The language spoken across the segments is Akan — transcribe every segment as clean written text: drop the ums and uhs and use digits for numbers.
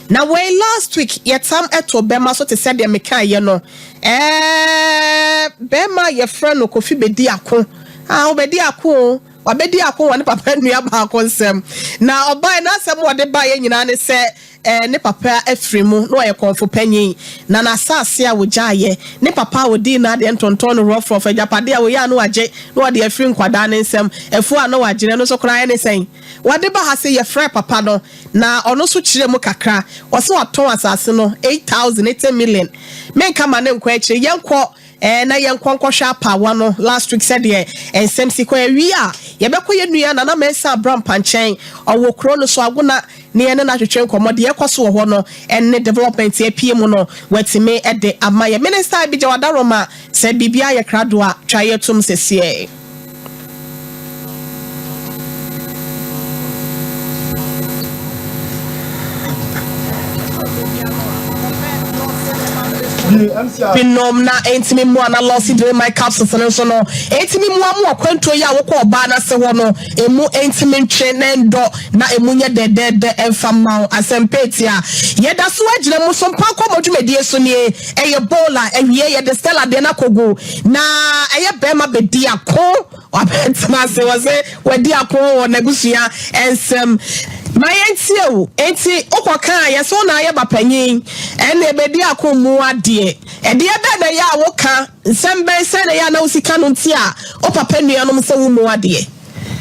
Na wei last week yɛtam to bɛma so te sɛ deɛ mekaeɛ no. Ɛɛ bɛrima a yɛfrɛ no Kofi Bediako. Ah, ɔbɛdi ako o. Wabɛdi ako wɔ ne papa nua baako nsam. Na ɔbaeɛ n'asɛm a ɔde baeɛ nyinaa ne sɛ ɛɛ ne papa afiri mu na ɔyɛ kɔmfo panyin. Na n'asase a ɔgyaeɛ, ne papa a ɔdii n'adeɛ ntontɔn no rɔfrɔf, agyapadeɛ a ɔyɛ a na wagye na ɔde afiri nkwadaa no nsam, afuo a na wagye no, ɛno nso koraa ɛne sɛn? Wɔde ba ha se yɛfrɛɛ papa no na ɔno nso kyerɛɛ mu kakra. Ɔse watɔn asase no 8,000, 80 million. Menka ma no nkɔ akyire. Yɛnkɔ eh, na yɛnkɔ nkɔhwɛ apaawa no last week sɛdeɛ nsɛm si kɔ. Awie a, yɛbɛkɔ yɛn nua Nana Mensah Abrampah nkyɛn. Ɔwɔ kuro no so, Agona, na yɛne no atwetwe nkɔmmɔ. Deɛ ɛkɔ so wɔ hɔ no ne development a apue mu no, watumi de ama yɛn. Minister Abigya Wadaroma, sɛ biribiara yɛ krado a, twa yɛ tom sesiɛ. Binom na ɛntumi mmoa na lɔsi dere my capsules no nso no ɛntumi mmoa mu akwantuo yi a wokɔ ɔbaa no ase hɔ no ɛmu ɛntumi ntwe na ɛndɔ na ɛmu nyɛ dɛdɛɛdɛ ɛmfa mma wo. Asɛmpa etia yɛda so agyina mu so mpa nkɔmmɔ dwumadie so nie. Ɛyɛ bowl a awie yɛde Stella deɛ no akɔgu na ɛyɛ bɛrima bɛdi ako wabɛtena ase wɔ se wadi ako wɔ n'abusua nsɛm ma yɛntie o. Enti wokɔ kaa yɛ sɛ wo na ayɛ ba panyin ɛne ɛbɛdi ako mu adeɛ ɛdeɛ bɛn na ɛyɛ a woka nsɛm bɛn sɛn na ɛyɛ a na wo sika no nti a wo papa nuanom sɛ wo mu adeɛ.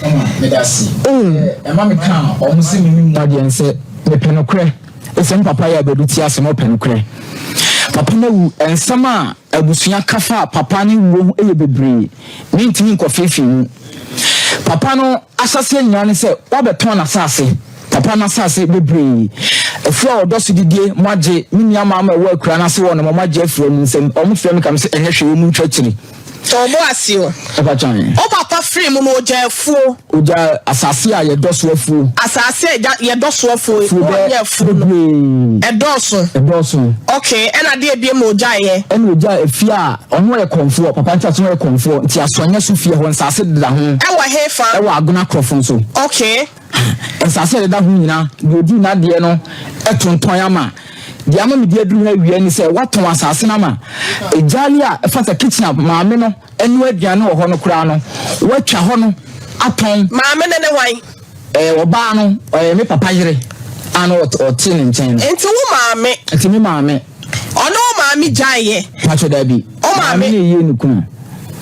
Mama meda ase. Ɛma me ka a wɔn se me mu adeɛ nsɛ mepɛ nokorɛ. Nsɛm papa yɛ abɛdu ti ase na ɔpɛ nokorɛ. Papa no awu. Nsɛm a abusua ka fa papa no wuo ho yɛ bebree. Mentumi nkɔfeefee mu. Papa no ahyɛaseɛ nyinaa ne sɛ wabɛtɔn n'asase. Papa no asase bebree. Afuo a ɔdɔ so didie, moagye. Me nua mmaa ma ɛwɔ akuraa no ase hɔ nom, wɔagye afiri wɔn nsam. Wɔfrɛ me ka me sɛ ɛnyɛ hwee, wɔn ntwa akyire. Tɔ bo ase o. Ɛfa kyan. Wo papa firii mu no, ɔgyaa afuo. Ɔgyaa asase a yɛdɔ so afuo. Asase a ɛgya yɛdɔ so afuo. Afuo bɛ Ɔnyɛ afuo no. bebree. Ɛdɔɔso. Ɛdɔɔso. Okay, ɛna adeɛ ebiem na ɔgyaeɛ? Ɛna ɔgyaa efie a ɔno ɔyɛ kɔmfoɔ, papa nkyerɛaseɛ no ɔyɛ kɔmfoɔ, nti Asɔnyɛ so fie hɔ nsaase deda ho. Ɛwɔ hefa? Ɛwɔ Agona Korɔfo nso. Okay. Nsase a ɛdeda ho nyinaa, deɛ ɔdii n'adeɛ no tontɔn ama. Deɛ ama mede aduru ha awia ne sɛ, wɔatɔn asase no ama. Gyaale a ɛfa sɛ kitchen a maame no noa aduane wɔ hɔ no koraa no, wɔatwa hɔ no atɔn. Maame no ne hwan? Ɛɛ, ɔbaa no, ɔyɛ me papa yere a na ɔte ne nkyɛn no. Nti wo maame? Nti me maame. Ɔne wo maame gyaeɛ? Pakyɛ daabi. Wo maame? Maame no yɛ ne kunu.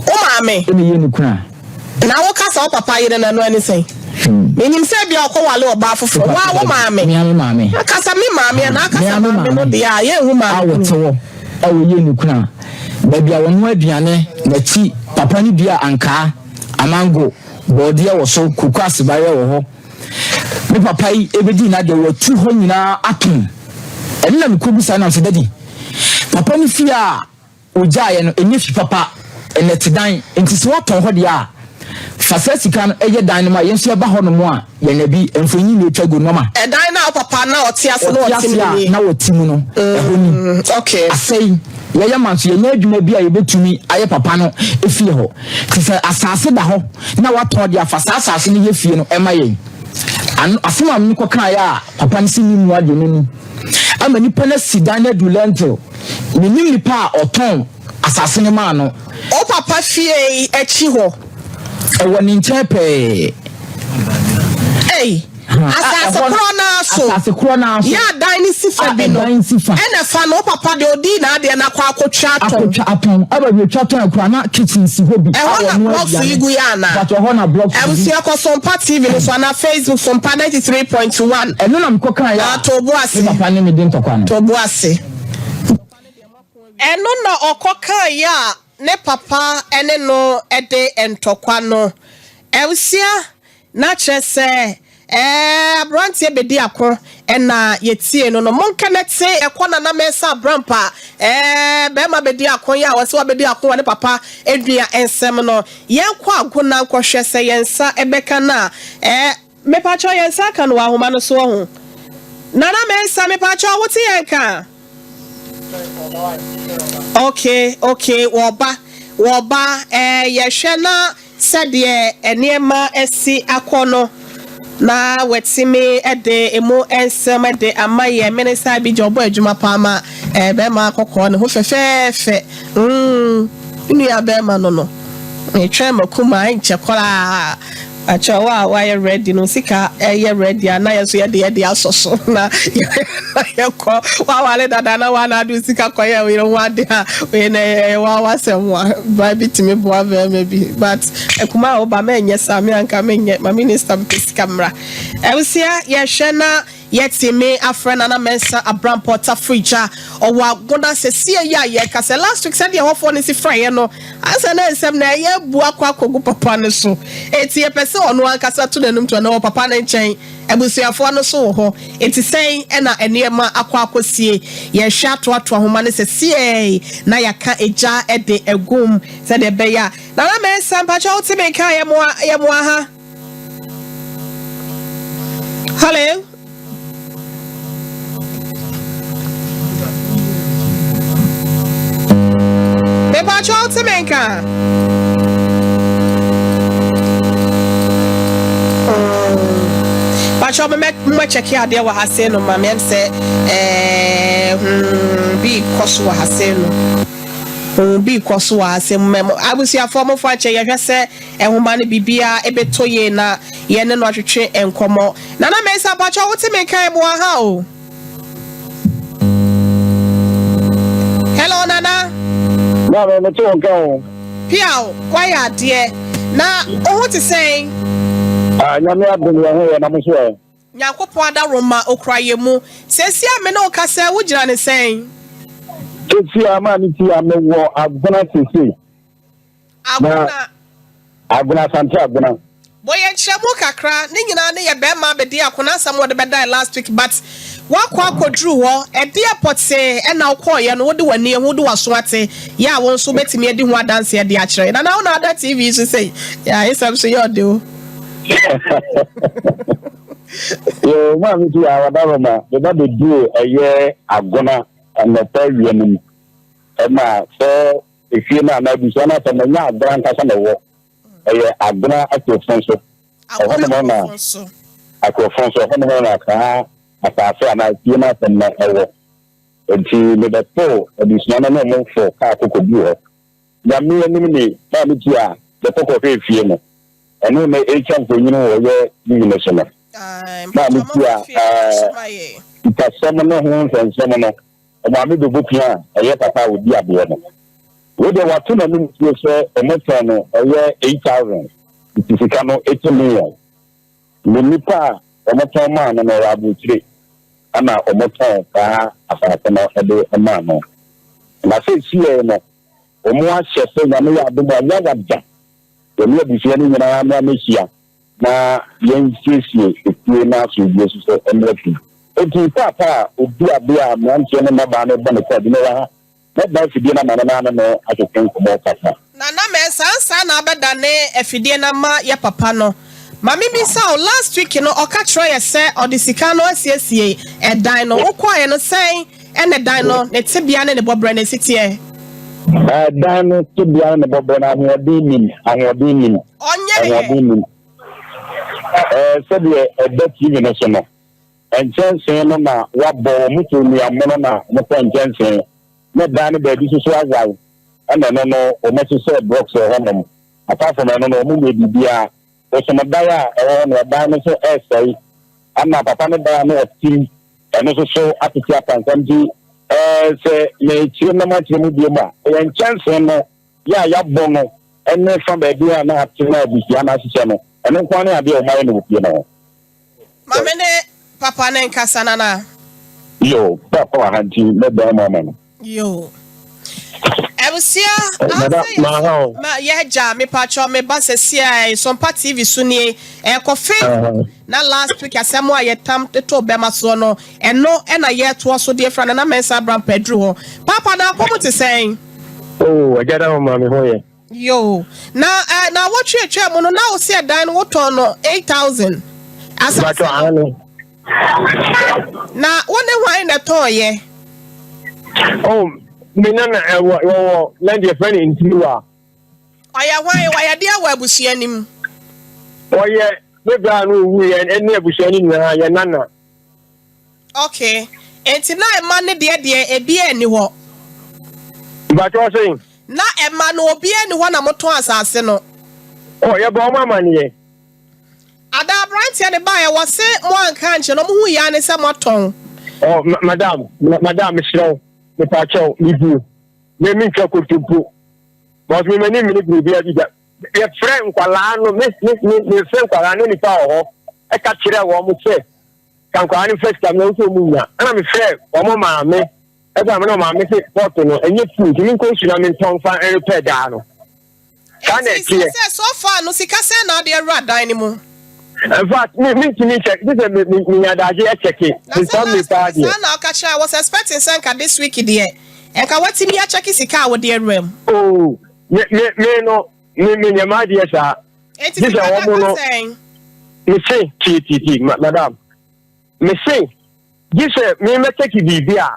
Wo maame? Ɛna ɛyɛ ne kunu a. Na wo ka sɛ wo papa yere no ɛno ɛne sɛn? Menim sɛ ebia ɔkɔ wale ɔbaa foforɔ. Wo a wo maame. Me a me maame. Aka sɛ me maame anaa aka sɛ maame no deɛ a yɛnhu maame A wɔte hɔ a wɔyɛ ne kunu a baabi a wɔnoa aduane n'akyi papa no dua ankaa, amango, bɔɔdeɛ wɔ so, koko asebaeɛ wɔ hɔ. Me papa yi ɛbɛdii n'adeɛ watu hɔ nyinaa atom. Ɛno na mekɔbisa no nam sɛ daddy papa no fie a Ogyaeɛ no, ɛnyɛ fi papa, nnɛtedan, nti sɛ woatɔn hɔ deɛ a, fa saa sika no yɛ dan no ma yɛn nso yɛba hɔ nom a, yɛnya bi, mfonyin na ɛtwa gu no mama. Ɛdan no a wo papa na ɔte ase na ɔte mu nie? Ɔte ase a na ɔte mu no, ɛhɔ ni. Okay. Asɛe, yɛyɛ ma nso yɛnya adwuma bi a yɛbɛtumi ayɛ papa no fie hɔ. Nti sɛ asase da hɔ na woatɔn deɛ a, fa saa asase no yɛ fie no ma yɛn. Ano, asɛm a mekɔkaeɛ a papa no se memmua deɛ no ni. Ama nipa no asi dan no adu lentil. Menim nipa a ɔtɔn asase no maa no. Wo papa fie yi akyi hɔ. Ɛwɔ ne nkyɛn pɛɛ. Ei, asase korɔ no ara so. Asase korɔ no ara so. Yɛ a dan no si fa bi no. A ɛdan si fa. Ɛna fa no, wo papa deɛ ɔdii n'adeɛ no akɔ akɔtwa atɔn. Akɔtwa atɔn. Ɛba bi otwa tɔn koraa na kitchen si hɔ bi. Ɛhɔ na blocks yi gu yɛ anaa? But ɛhɔ na blocks yi. Abusua kɔ Sompa TV no so anaa Facebook Sompa 93.1. Ɛno na mekɔ kaa yɛ a. To bo ase. Me papa ne me di ntɔkwa no. To bo ase. Ɛno na ɔkɔkaeɛ a ne papa ne no de ntɔkwa no. Abusua, na kyerɛ sɛ ɛɛ aberanteɛ bɛdi ako na yɛtie no no. Monka na te ɛkɔ Nana Mensah Abrampa ɛɛ bɛrima bɛdi ako yi a ɔsɛ wabɛdi ako wɔ ne papa nua nsɛm no. Yɛnkɔ Agona nkɔhwɛ sɛ yɛn nsa bɛka no a ɛɛ. Mepakyɛw yɛn nsa aka no wɔ ahoma no so ɔho. Nana Mensah mepakyɛw wote yɛn nka? Okay okay wɔba wɔba ɛɛ yɛhwɛ na sɛdeɛ nneɛma asi akɔ no. Na watumi de emu nsɛm de ama yɛn. Minister Abijah ɔbɔ adwuma paa ma eh, bɛrima kɔkɔɔ ne ho fɛfɛɛfɛ. Mm, me nua bɛrima no no. Metwɛn makuma nkyɛ koraa. Akyɛ wo a wayɛ ready no sika ɛyɛ ready a na yɛn nso yɛde yɛde asɔ so na yɛkɔ wawale dada na wa na ade sika kɔyɛ wo yere ho ade a wei na ɛyɛ wa wasɛm a ba bi tumi boa bɛrima bi but akuma a woba mɛnyɛ saa me anka menyɛ ma minister mepɛ sika mmra abusua yɛhwɛ na Yɛtumi afrɛ Nana Mensah Abrampɔ Tafridge a ɔwɔ Agona sesie yi a yɛreka sɛ last week sɛdeɛ ɛhɔfoɔ no si frɛeɛ no asɛ na nsɛm no ɛyɛ abu akɔ akɔgu papa no so enti yɛpɛ sɛ ɔno ankasa to n'anum to ɛno wɔ papa no nkyɛn abusuafoɔ no so wɔ hɔ enti sɛn ɛna nneɛma akɔ akɔsie yɛhwɛ atoatoa homa no sesiei na yɛaka egya de agum sɛdeɛ ɛbɛyɛ a Nana Mensah mpakyɛ wote me nka yɛmoa yɛmoa ha. Hello. Mepakyɛ wo te me nka? Pakyɛ mo mɛ kyɛke adeɛ wɔ ha sei no ma meɛm sɛ ɛɛ hmm bi kɔ so wɔ ha sei no. Hmm bi kɔ so wɔ ha sei mo mɛ abusuafoɔ mo fa nkyɛ yɛhwɛ sɛ Nhoma no biribiara ɛbɛtɔ yie na yɛne no atwetwe nkɔmmɔ. Nana Mensah mpakyɛw wote me nka ɛmoa ha o. Hello Nana. Maame mete wo nka o. Piaw wayɛ adeɛ na wo ho te sɛn? Ah, nyame adom yɛn ho yɛ na mo so ɛ? Nyankopɔn adaworoma okura yɛn mu. Seesei a me ne wo kasa yi wo gyina ne sɛn? Seesei a maame ti a mewɔ Agona seesei. Agona. Agona Asante Agona. Bɔ yɛn nkyerɛmu kakra, ne nyinaa ne yɛ bɛɛma abɛdi ako n'asɛm wɔde bɛdae last week but woakɔ akɔduru hɔ, ɛdeɛ pɔtee ɛna wokɔɔyɛ no wode w'ani ahu wode w'aso ate yɛ a wo nso wobɛtumi adi ho adanseɛ de akyerɛ yɛn. Nana wo na ada TV so sei, yɛ ayesɛm so yɛ ɔde o. Yoo, maame ti a wada Roma, meba bɛduru ɛyɛ Agona anɔpa awia no mu ɛma sɛ Efie no anaa abusua no asɛm no, ɛnyɛ Agona ankasa na ɛwɔ. Ɛyɛ Agona akurofon so. Ɛhɔnom na akurofon so, ɛhɔnom na saa asase anaa efie no asɛm no ɛwɔ. Enti mebɛtoo abusua no ne wɔn fo kaa kɔ kɔduu hɔ. Nyame anim ni, maame ti a mekɔ kɔhwɛɛ fie no, ɛno na ɛretwa mfonini wɔ yɛ TV no so no. Maame ti a ɛɛ sikasɛm ne ho nsɛnsɛm no, Ɔmaame bɛbɔ pia a ɛyɛ papa a ɔdi adeɛ no. Wei deɛ wato n'anom tuo sɛ wɔtɔn no ɛyɛ 8000 nti sika no ɛti million. Ne nipa a wɔtɔn maa no no ɔwɔ aburokyire ɛna wɔtɔn saa asase no de maa no. Na seesei no wɔn ahyɛ sɛ Nyame yɛ adom a Yawada wɔne abusua no nyinaa mmra mmɛhyia na yɛnsiesie efie no asomdwoe so sɛ ɛmmra fi. Enti paapa a odi ade a mmeranteɛ ne mmabaa no rebɔ no kwaadu no wɔ ha. Mɛdan afidie no ama no na ne no atwetwe nkɔmmɔ kakra. Nana Mensah ansa na abɛdane afidie no ama yɛ papa no, ma me bisa wo, last week no ɔka kyerɛ yɛ sɛ ɔde sika no asiesie ɛdan no, wo kɔɔɛ no sɛn ɛna dan no ne tebea ne ne bɔbrɛ no ɛsi teɛ? Ɛdan no tebea ne ne bɔbrɛ no ahoɔden nnim, ahoɔden nnim, ahoɔden nnim. Ɛɛ sɛdeɛ ɛda TV no so no, nkyɛnsee no na wɔabɔ wɔn to nnuamono na wɔtɔ nkyɛnsee na dan no baabi nso so awae ɛna ɛno no wɔahyehyɛ blocks wɔ hɔnom. Apart from ɛno no wɔn nyɛ biribiara. Bosomdan a ɛwɔ hɔ no ɛdan no nso ɛresɛe ɛna papa no dan a na ɔte mu ɛno nso so atete apansam nti ɛɛ sɛ mekyerɛ na makyerɛ mu bio mu a ɛyɛ nkyɛnsee no yɛ a yɛabɔ no ɛne fa baabi a na ate na abusua no ahyehyɛ no ɛno nko ara ne adeɛ a wɔayɛ no wɔ fie no ho. Ma me ne papa no nkasa nana. Yo, papa wɔ ha nti mɛdan mu ama no. Yo. Abusua, ansa yɛ ma yɛ gya mepatwɔ me ba sɛsia Nsɔmpa TV so nie ɛkɔ Facebook na last week asɛm a yɛtam to bɛma soɔ no ɛno ɛna yɛtoɔ so deɛ fra Nana Mensah Abraham Paduru hɔ. Papa na akɔm te sɛn? Oh, agya da ho ma me ho yɛ. Yoo. Na eh, na wɔtwe atwa mu no, na wo se ɛdan no wotɔn no 8000. Asase no. Na wo ne hwan na ɛtɔn yɛ? Oh, me nana ɛwɔ eh, wɔwɔ na deɛ fɛ ne ntiriwa. Ɔyɛ hwan? Ɔyɛ deɛ wɔ abusua no mu. Ɔyɛ. Me bra no owu yɛ ɛne abusua no nyinaa yɛ nana. Okay. Enti na ɛma no deɛ deɛ ebiaa nni hɔ. Mpakyɛ ɔse. Na ɛma no obiaa nni hɔ na motɔn asase no. Oh yɛbɔ ɔmo amaneɛ. Ada abranteɛ no baeɛ wɔse mo anka ankyerɛ no ɔmo hu yɛ ara ne sɛ moatɔn. Oh madam madam mesrɛ wo mepakyɛw mebuo me mentwa kontompo because me m'ani mmene biribiara bi da. Yɛfrɛ nkwadaa no me me me mefrɛ nkwadaa no nipa wɔ hɔ ɛka kyerɛ wɔn sɛ ka nkwadaa no fɛ sika no nso wɔn nya ɛna mefrɛ wɔn maame ɛna me na maame se pɔt no ɛnyɛ fuu nti menkɔ nsu na mentɔn fa ɛrepɛ daa no saa na ɛteɛ. Sɛ so far no sika sɛn na ade awura dan no mu. In fact, me me ntumi nkyɛ gye sɛ me me menya adagye ɛkyɛke Na sɛ nsa mi last paa week deɛ. saa na ɔka kyerɛ I was expecting sɛ nka this week deɛ nka watumi akyɛke sika a wode awura mu. Oh, me me me no me me nyɛ m'adeɛ saa. Enti Gye sɛ sika wɔn no no aka sɛn? me se tie tie tie ma madam me se gye sɛ me mɛkyɛke biribi a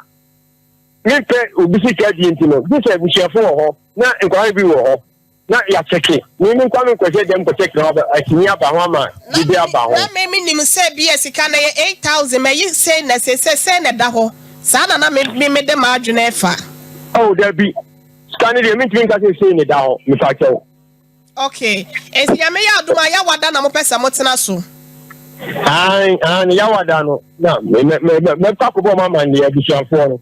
mempɛ obi sika die nti no gye sɛ abusuafo wɔ hɔ na nkwadaa bi wɔ hɔ. Na yɛakyɛke. Me me nkwa me nkɔhyɛ dɛm nkɔkyɛke na atumi aba ho ama biribi aba ho. Na me me nim sɛ bi a sika no ɛyɛ 8000 mayi sei na seesei sei na ɛda hɔ saa na na me me mede m'adwene ɛfa. Oh dabi sika no deɛ mentumi nka sɛ sei na ɛda hɔ mepa kyɛw. Ok nti Nyame yɛ adom a Yawada na mopɛ sɛ motena so? Aane aane Yawada no na me me me mɛkɔ akɔbɔ ɔmo amanneɛ abusuafoɔ no.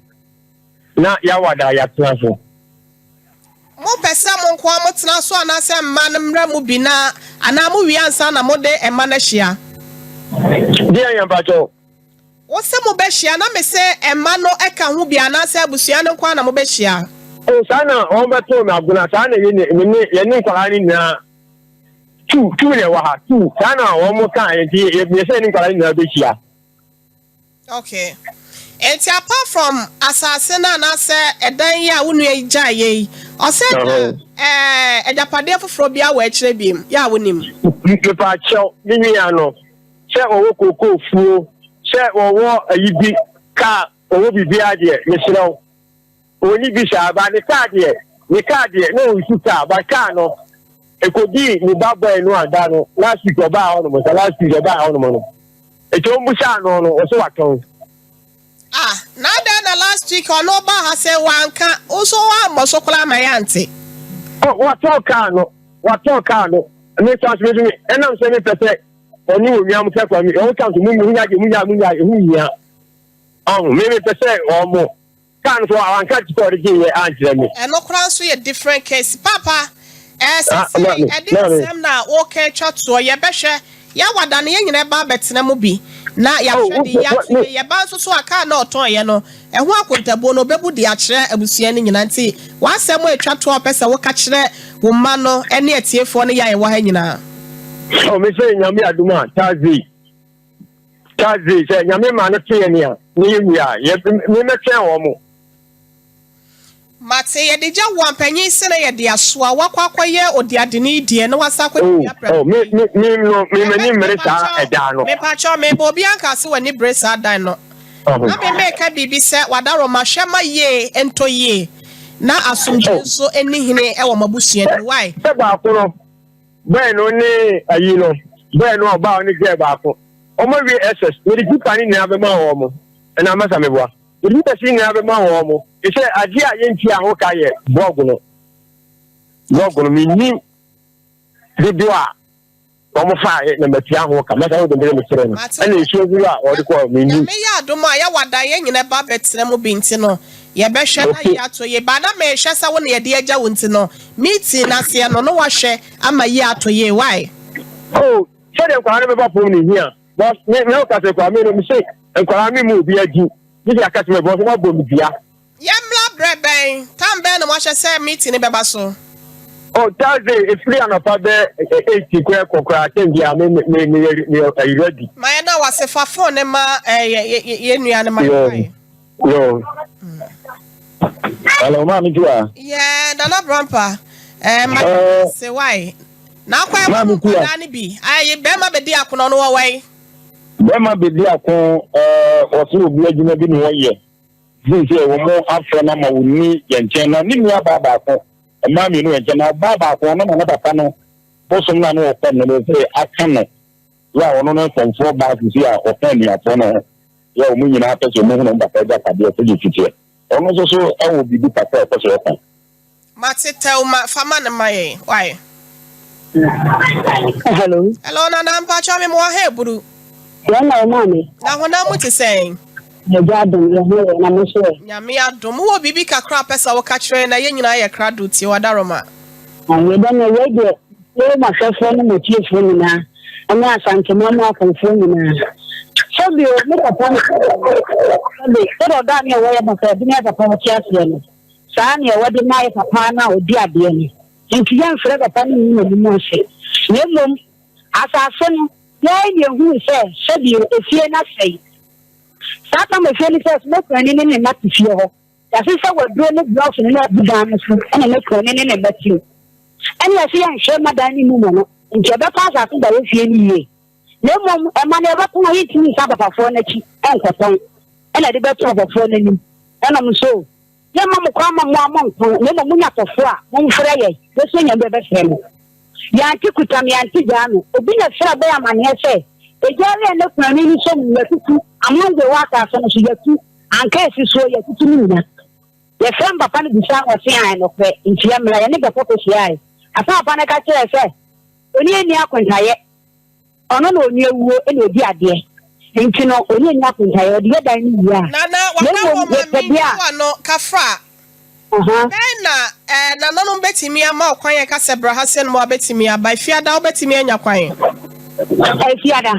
Na Yawada yɛatena so. Mopɛ sɛ mo nko ara motena so anaasɛ mma no mmra mu bi na anaa mowie ansa na mode mma no ahyia? Deɛn yɛ mpakyɛw? Wose mobɛhyia na mese mma no ka ho bi anaasɛ abusua no nko ara na mobɛhyia? Oh saa na wɔn bɛtoo me agona saa na yɛne me ne yɛne nkwadaa no nyinaa tu tu na ɛwɔ ha tu saa na wɔn kaa yɛn nti yɛ yɛ sɛ yɛne nkwadaa no nyinaa bɛhyia. Okay. Enti apart from asase no anaasɛ ɛdan yi a wo nua yi gyaeɛ yi, ɔsɛ na ɛɛ agyapadeɛ foforɔ bi awɔ akyire biem, yɛ a wonim? Mepaakyɛw, me nua no, sɛ ɔwɔ kookoo fuo, sɛ ɔwɔ ayi bi, kaa, ɔwɔ biribiara deɛ, mesrɛ wo. Ɔnni bi saa, but ne kaa deɛ, ne kaa deɛ, na ɔnsu kaa, but kaa no, ɛkɔdii ne ba bɔe no a da no, last week ɔbaa hɔ nom, sɛ last week ɔbaa hɔ nom no, ɛti ɔmbusaa no no, ɔsɛ watɔn. Ah, na adɛn na last week ɔno ɔbaa ha sɛ wanka, wo nso woammɔ so koraa ma yɛante. Oh, watɔn kaa no, watɔn kaa no, me nso aso me nso, ɛnam sɛ mepɛ sɛ ɔne onua mo sɛ kwa mi, ɔmo ka nso mu mu nya mu nya mu nya ehu hia. Ɔho, me mepɛ sɛ ɔmo. Kaa no so wanka sika ɔde gye yɛ ankyerɛ me. Ɛno koraa nso yɛ different case papa ɛɛ sesei ɛde nsɛm na woka atwa toɔ yɛbɛhwɛ yɛawada no yɛn nyinaa ɛba abɛtena mu bi na yɛahwɛ de yɛato yɛ yɛba nso so a kaa na ɔtɔn yɛ no ɛho akontabuo no ɔbɛbu de akyerɛ abusua no nyinaa nti w'asɛm a atwa toɔ a ɔpɛ sɛ woka kyerɛ wo mma no ɛne atiefoɔ no yɛ a yɛwɔ ha nyinaa. Oh, me sɛ nyame adom a Thursday Thursday sɛ nyame ma no to yɛn a ne yɛ wie a yɛ me mɛtwɛn wɔn mo. Mate, yɛde gya wo ampanyin se na yɛde asoa wakɔ akɔyɛ odiadeni deɛ na wasa akɔ Oh, dua oh, me me me no me m'ani mmere saa Mepakyɛw, ɛda no. mepakyɛw, meba obi anka se w'ani bere saa dan no. Na me meka biribi sɛ wadaroma hwɛ ma yie ntɔ yie na asomdwoe Oh. nso nni hene wɔ mo abusua no mu. Why? Sɛ baako no Bɛn no ne ayi no, bɛn no ɔbaa ɔne girl baako. Wɔn awie SS, mede tipa ne nyinaa bɛma wɔn mo. Ɛna masa meboa. Mede tipa si nyinaa bɛma wɔn mo. Te sɛ adeɛ a yɛntua ho ka yɛ blɔg no. Blɔg no, mennim dodoɔ a wɔn fa na matua ho ka. Masa wo de mbere mekyerɛ no. Ɛna nsuo huru a wɔde kɔ mennim. Nyame yɛ adom a yɛwɔ adan yɛn nyina ba bɛtena mu bi nti no yɛbɛhwɛ na yie ato yie ba na mehwɛ sɛ wo na yɛde agya wo nti no meeting no aseɛ no na wahwɛ ama yie ato yie why. Oh sɛdeɛ nkwadaa no bɛba fam no hia but me me woka sɛ nkwadaa me no me se nkwadaa me mu obi adi gye sɛ aka sɛ mɛbɔ so mabɔ me dua. Yɛmmra berɛ bɛn? Time bɛn na moahyɛ sɛ meeting no bɛba so? Oh Thursday efiri anɔpa bɛ 8 koraa kɔ koraa ten bia me me me me me ayi ready. Ma yɛn na wase fa phone ne ma eh, yɛ yɛ yɛ nua no ma Yo. yɛ. Yo. Hello, maame Tiwa. Yeah, Nana Brampa. Eh, ma Eh. se why? Na akɔ ɛwɔ Maame mu Tiwa. nkwadaa no bi. Ayi bɛrima bɛdi akono no wɔ wɛn. Bɛrima bɛdi ako ɛɛ ɔsɛ obi adwuma bi na wɔyɛ. Sɛ sɛ wɔn afrɛ no ama wɔnni yɛn nkyɛn na ne nua baa baako mmaa mmienu wɔ nkyɛn na ɔbaa baako ɔno na ne papa no bosom na ne wɔkɔm no sɛ aka no. Yɛ a ɔno ne kɔmfoɔ baa sisi a ɔka anuafoɔ no ho yɛ a wɔn nyinaa pɛ sɛ wɔhunu wɔn papa agyapadeɛ sɛdeɛ ɛsi teɛ. Ɔno nso so wɔ biribi kakra a ɔpɛ sɛ ɔka. Mate tɛw ma fa ma no ma yɛn wai. Hello. Hello nana mpakyɛw me mowɔ ha eburu. Yɛn na wo maame. Na honam mu te sɛn? Agya adom yɛ ho yɛ na mo nso ɛ? Nyame adom. Wowɔ biribi kakra a pɛ sɛ woka kyerɛ yɛn na yɛn nyinaa yɛ krado tie w'adaroma. Yɛda no wei deɛ wo mahwɛfoɔ ne matiefoɔ nyinaa ne Asanteman mu akomfoɔ nyinaa. Sɛbi o me papa no sɛbi sɛdeɛ ɔdɔ a ne ɛwɔ yɛ papa ɛde ne yɛ papa ɔte aseɛ no saa ne ɛwɔ de ma yɛ papa no a ɔdi adeɛ no nti yɛmfrɛ papa no nyi n'anim ase na mmom asase no yɛn ne ɛhunu sɛ sɛbi o efie no asɛe saa tam efie no sɛ smokurani ne ne mma te fie hɔ Yɛasesa waduro ne blocks no na agu dan no so ɛna ne kurani ne ne mma te mu. Ɛne yɛse yɛnhwɛ mma dan no mmu mmɔ no nti yɛbɛfa asase da yɛ fie no yie. Na mmom ɛma no yɛbɛtɔn a yɛntumi nsan papafoɔ no akyi nkɔtɔn ɛna yɛde bɛto papafoɔ no anim ɛna ɔmo nso o yɛmma mo kwan ma mo a montɔn na mmom monya atɔfoɔ a momfrɛ yɛn yɛso nya bi bɛfrɛ mo. Yɛante kutam yɛante gyaa no obi na frɛ bɛyɛ amaneɛ sɛ egya wɛn ne kurani no sɔ mu yɛtutu aman deɛ ɛwɔ asase no so yɛtu Anka esi soɔ yɛtutu no nyina. Yɛfrɛ me papa no bisaa no ɔse ae nokorɛ nti yɛmmra. Yɛne papa kɔhyiaae. Afei papa no ka kyerɛɛ sɛ ɔni ɛnni akontayɛ ɔno na ɔni awuo na ɔdi adeɛ nti no ɔni ɛnni akontayɛ ɔde yɛ dan no wie a Nana na wada mmom hɔ ma yɛpɛ me deɛ a nyi w'ano kafra. Aha. Bɛn na eh, nananom bɛtumi ama wo kwan a ɛka sɛ bra ha sɛ nom a wobɛtumi aba? Efiada wobɛtumi anya kwan? Efiada.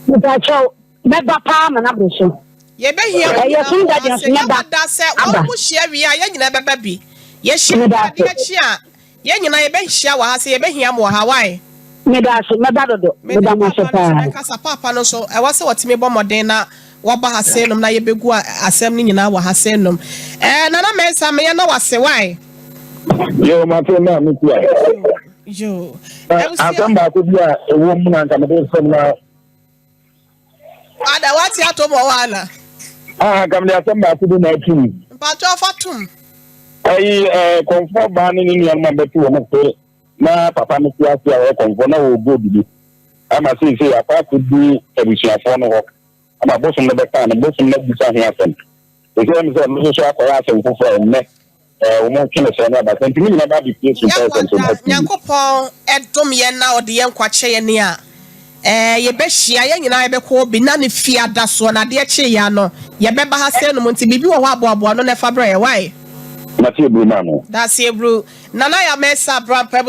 Mepakyɛw, mɛba paa ma no aboro so. Yɛbɛhia mo Ɛyɛ nyinaa som wɔ da ha deɛ sɛ nso mɛba yɛwɔ da sɛ aba. wɔn mo hyia wie a yɛn nyinaa bɛba bi. Yɛhyia Meda wie ase. adeɛ kye a yɛn nyinaa yɛbɛhyia wɔ ha sɛ yɛbɛhia mo wɔ ha why? Meda ase, mɛba dodo. Me ne Meda mo ase paapa no nso paa. bɛkasa. Paapa no nso ɛwɔ sɛ ɔtumi bɔ mmɔden na waba ha sei nom na yɛbɛgu asɛm no nyinaa wɔ ha sei nom. Ɛɛ Nana Mensah meyɛ na wase why? Yoo mate na metia. Yoo. Na Abusua. asɛm baako bi a ɛwɔ mu na nka mede fam na Ada wate atom wɔ hɔ ana? Ah, nka mede asɛm baako bi na atum. Mpakyɛw fa tom. Ɛyi ɛɛ kɔnfoɔ baa ne ne nuanom a bɛto wɔn se na papa no te ase a ɔyɛ kɔnfoɔ na ɔwɔ gold bi ama seesei akɔ akɔdi abusuafoɔ no hɔ ama bosom no bɛkaa no bosom no abisa ho asɛm. Ɛsɛ ɛm sɛ ɛno nso so akɔyɛ asɛm foforɔ a ɛnnɛ Ɛɛ, wɔn twe no sɛɛ ne abasa nti ne nyinaa ba abɛpue so Yɛwɔ pɛɛ sɛ da nso. Nyankopɔn dom yɛn na ɔde yɛn nkwa kyɛ yɛn a, ɛɛ, yɛbɛhyia, yɛn nyinaa yɛbɛkɔ obi na ne fie ada soɔ na adeɛ kye yɛn ano, yɛbɛba ha sɛɛ nom nti biribi wɔ hɔ a boaboa ano na ɛfa brɛ yɛn, wai? Nase Eburu maa no. Dase Eburu. Nana Yaa Mensah Abrampah.